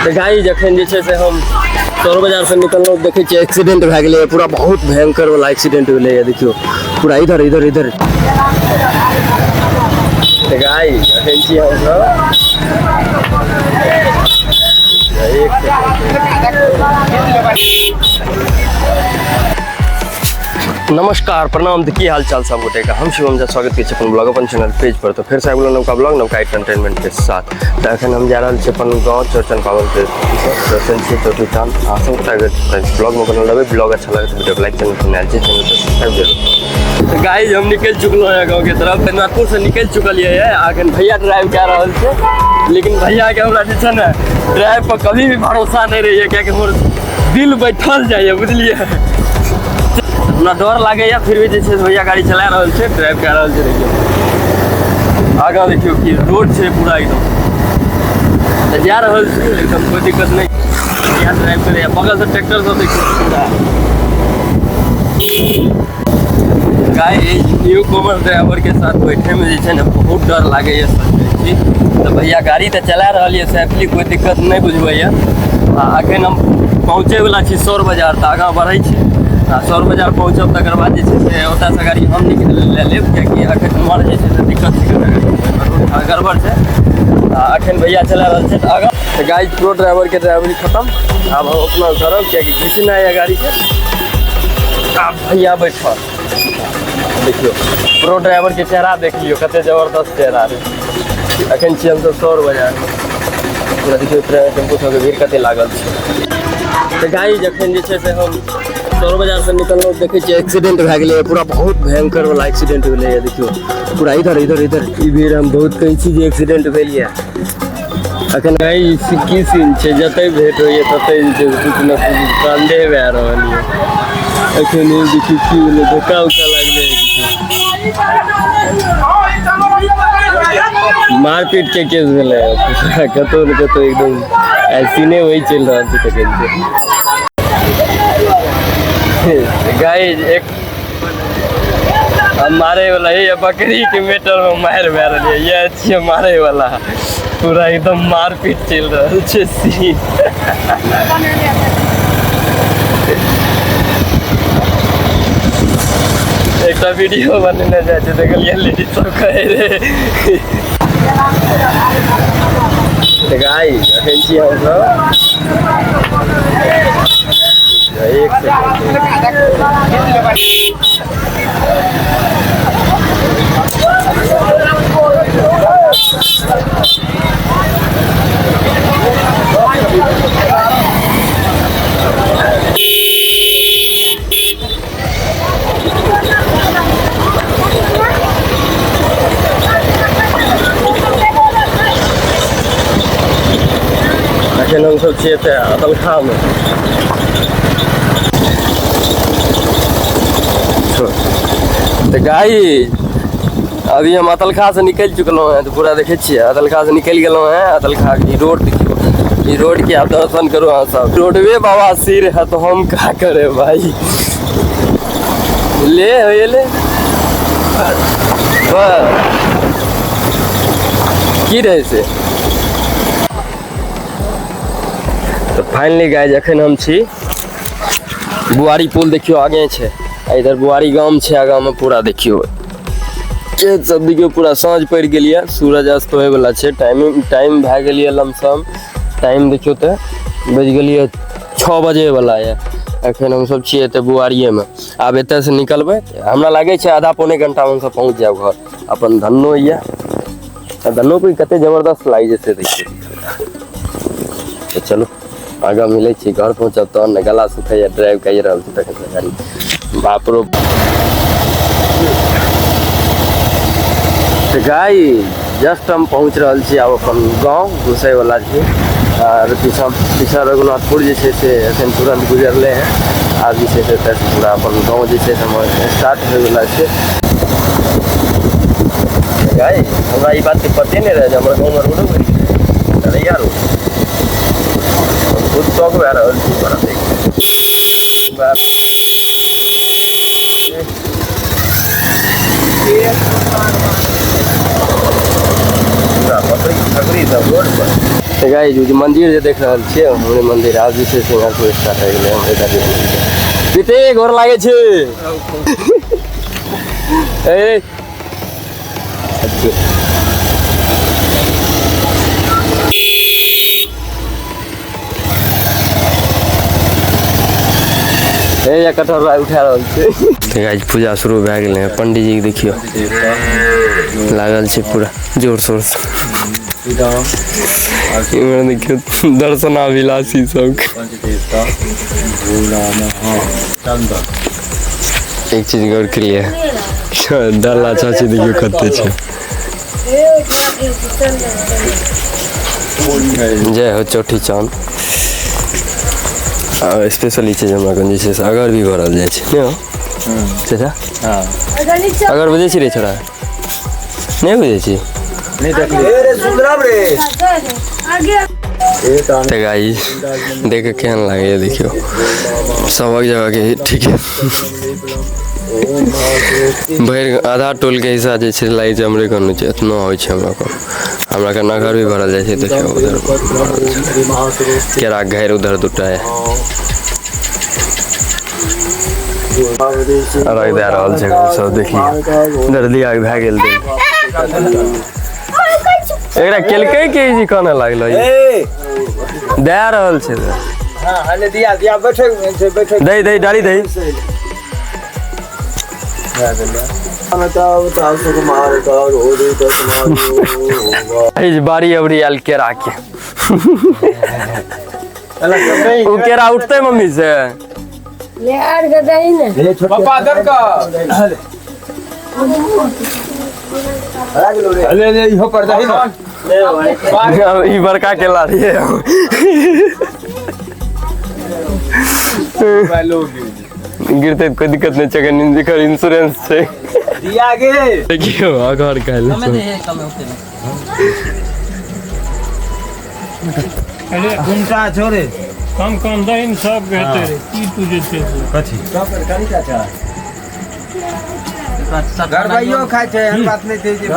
तऽ गाइस जखन जे छै से हम सौर बाजारसँ निकललहुँ, देखै छियै एक्सीडेंट भए गेलैए, पूरा बहुत भयंकर वाला एक्सीडेंट भेलैए। देखियौ पूरा इधर इधर इधर। तऽ गाइस अखन छी हमसब एक। नमस्कार, प्रणाम, तऽ की हाल चाल सब गोटे का? हम शिवम झा स्वागत करै छी अपन ब्लॉग, अपन चैनल पेज पर। तऽ फेर से आबि गेलहुँ नवका ब्लॉग, नवका एंटरटेनमेंट के साथ। तऽ एखन हम जा रहल छी अपन गाँव, चौरचन पाबनि के चौरचन छी, चौथी चाँद। अहाँ सब गोटा अगर ब्लॉग में बनल रहबै, ब्लॉग अच्छा लगे तऽ वीडियो के लाइक, चैनल पर नया छी चैनल पर सब्सक्राइब जरूर। तऽ गाइस हम निकलि चुकलहुँ हैं गाँव के तरफ, बैद्यनाथपुर से निकलि चुकल ये। अखन भैया ड्राइव कए रहल छै, लेकिन भैया के हमरा जे छै ने ड्राइव पर कभी भी भरोसा नहि रहैए, कियाकि हमर दिल बैठल जाइए, बुझलियै? हमरा डर लागैए, फिर भी जे छै से भैया गाड़ी चला रहल छै, ड्राइव कए रहल छै। देखियौ आगाँ, देखियौ कि रोड छै पूरा एकदम। तऽ जा रहल छी एकदम, कोइ दिक्कत नहि। भैया ड्राइव करैए, बगलसँ ट्रैक्टर सब देखियौ पूरा। गाइस न्यू कमर ड्राइवर के साथ बैठे में जे छै ने बहुत डर लागैए, सच कहै छी। तऽ भैया गाड़ी तऽ चला रहल यऽ सेफली, कोइ दिक्कत नहि बुझबैए। आ अखन हम पहुँचैवला छी सौर बाजार, तऽ आगाँ बढ़ै छी आ सौर बाजार पहुँचब, तकर बाद जे छै से ओतयसँ गाड़ी हम निकलि लए लेब, कियाकि अखन हमर जे छै से दिक्कत छै, रोड गड़बड़ छै। आ अखन भैया चला रहल छै। तऽ आगाँ तऽ गाड़ी प्रो ड्राइवर के ड्राइवरी खतम, आब हम अपना करब, कियाकि घिचना यऽ गाड़ीके। आब भैया बैठल, देखियौ प्रो ड्राइवर के चेहरा देख लियौ, कते जबरदस्त चेहरा रहै। अखन छी हमसब सौर बाजार, पूरा देखियौ टेम्पू सबके भीड़ कते लागल छै। तऽ गाइस जखन जे छै से हम सौर बाजारसँ निकललहुँ, देखै छियै एक्सीडेंट भए गेलैए, पूरा बहुत भयंकर वाला एक्सीडेंट भेलैए। देखियौ पूरा इधर इधर इधर। ई भीड़ हम बहुत कहै छी जे एक्सीडेंट भेल यऽ अखन। गाइस की सीन छै, जतय भेंट होइए ततय जे छै किछु ने किछु कांडे भए रहल यऽ। अखन ई देखियौ की भेलै, धक्का उक्का लागलै, मारपीट के केस भेलै। कतौ ने कतौ एकदम आइ सीने वही चलि रहल छै तखन से। गाइस एक हम मारे वाला ये बकरी के मेटर में मारि भए रहल ये, ये छियै मारे वाला, पूरा एकदम मारपीट चलि रहल छै सीन। एकटा वीडियो बनेने जाइ छै, देखलियै लेडीज सब कहै रहे। तऽ गाइस अखन छी हमसब एक सेकंड। अखन हमसब छियै एतऽ अदलखामे। तऽ गाइस अभी हम अतलखा से निकलि चुकलहुँ हैं, तऽ पूरा देखै छियै अतलखा से निकलि गेलहुँ हैं। अतलखा के रोड देखियौ, ई रोड के आप दर्शन करू अहाँ सब। रोडवे बाबा सिर है तो हम का करे भाई, ले हो ले बस की रहे से। तऽ फाइनली गाइस अखन हम छी बुआरी पुल, देखियौ आगे छै, आ इधर बुआरी गाम छै आगाँ में पूरा। देखियौ खेत सब, देखियौ पूरा साँझ पड़ि गेल यऽ, सूरज अस्त होय वाला छै। टाइमिंग टाइम भए गेल यऽ लमसम, टाइम देखियौ तऽ बजि गेल यऽ 6 बजे वाला यऽ। अखन हमसब छियै एतऽ बुआरिएमे, आब एतऽसँ निकलबै, हमरा लागै छै आधा पौने घंटामे हमसब पहुँच जायब घर अपन। धन्नो यऽ, आ धन्नो पर कते जबरदस्त लागि जेतै देखियौ। तऽ चलू आगाँ मिलै छी, घर पहुँचब तहन ने। गला सुखैया, ड्राइव कहि रहल छी तखन गाड़ी, बाप रो। तऽ गाइस जस्ट हम पहुँच रहल छी आब अपन गाँव, घुसैवला छी। आर पीछा पीछा रघुनाथपुर जे छै से एखन तुरन्त गुजरलै हँ। आब जे छै से एतऽसँ पूरा अपन गाँव जे छै से हमर स्टार्ट होइवला छै। गाइस हमरा ई बातके पते नहि रहै जे हमर गाँवमे रोडो बनि गेलै, तरैया रोड। हम खुद शौक भए रहल छी बड़ा देख। पूरा बकरी छकरी सब रोड पर। गाइस जे मंदिर जे देख रहल छियै, हमरे मंदिर आब जे छै सिंगारपुर स्टार्ट भए गेलै। हमरे दादी पिते गोर लागै छै। ए हे या कटहर उठा रहल छै। गाइस पूजा शुरू भए गेलै। पंडीजी के देखियौ लागल छै पूरा जोर शोर से। इम्हर देखियौ दर्शनाभिलाषी सब। एक चीज गौर के लिए डाला चाची देखियौ कते छै। जय हो चौठी चांद। स्पेशली छै जे हमरा कन जे छै से अगर भी भरल जाइ छै, नहि हो चाचा? अगर बुझै छी रे छोरा? नहि बुझै छी? तऽ गाइस देख के केहन लागैए देखियौ सबक जगह के ठीक है। भरि आधा टोल के हिस्सा जे छै लागै छै हमरे कन छै, एतना होइ छै हमरा कन। हमरा कन अगर भी भरल जाइ छै। देखियौ उधर केरा घेर उधर दूटा है, अर्घ दए रहल छै सब। देखियौ दर्दिया भए गेल। एकरा केलकै के जी काने लागलो दए रहल छै। दही दही डाली दही। बारी अबरी आयल केरा के। ओ केरा उठते मम्मी से ले आर के दही ने पापा दर का ले ले इहो पर दही ना। ई बड़का केला रहिए गिरते कोई दिक्कत नहीं छै, एकर इंश्योरेंस छै। दिया गे देखियौ अगर काल्हि घुमटा छोड़े कम कम दही सब हेतै रे की तू जे छै से। कथी घर भाइयो खाइ छै, एहन बात नहि छै जे।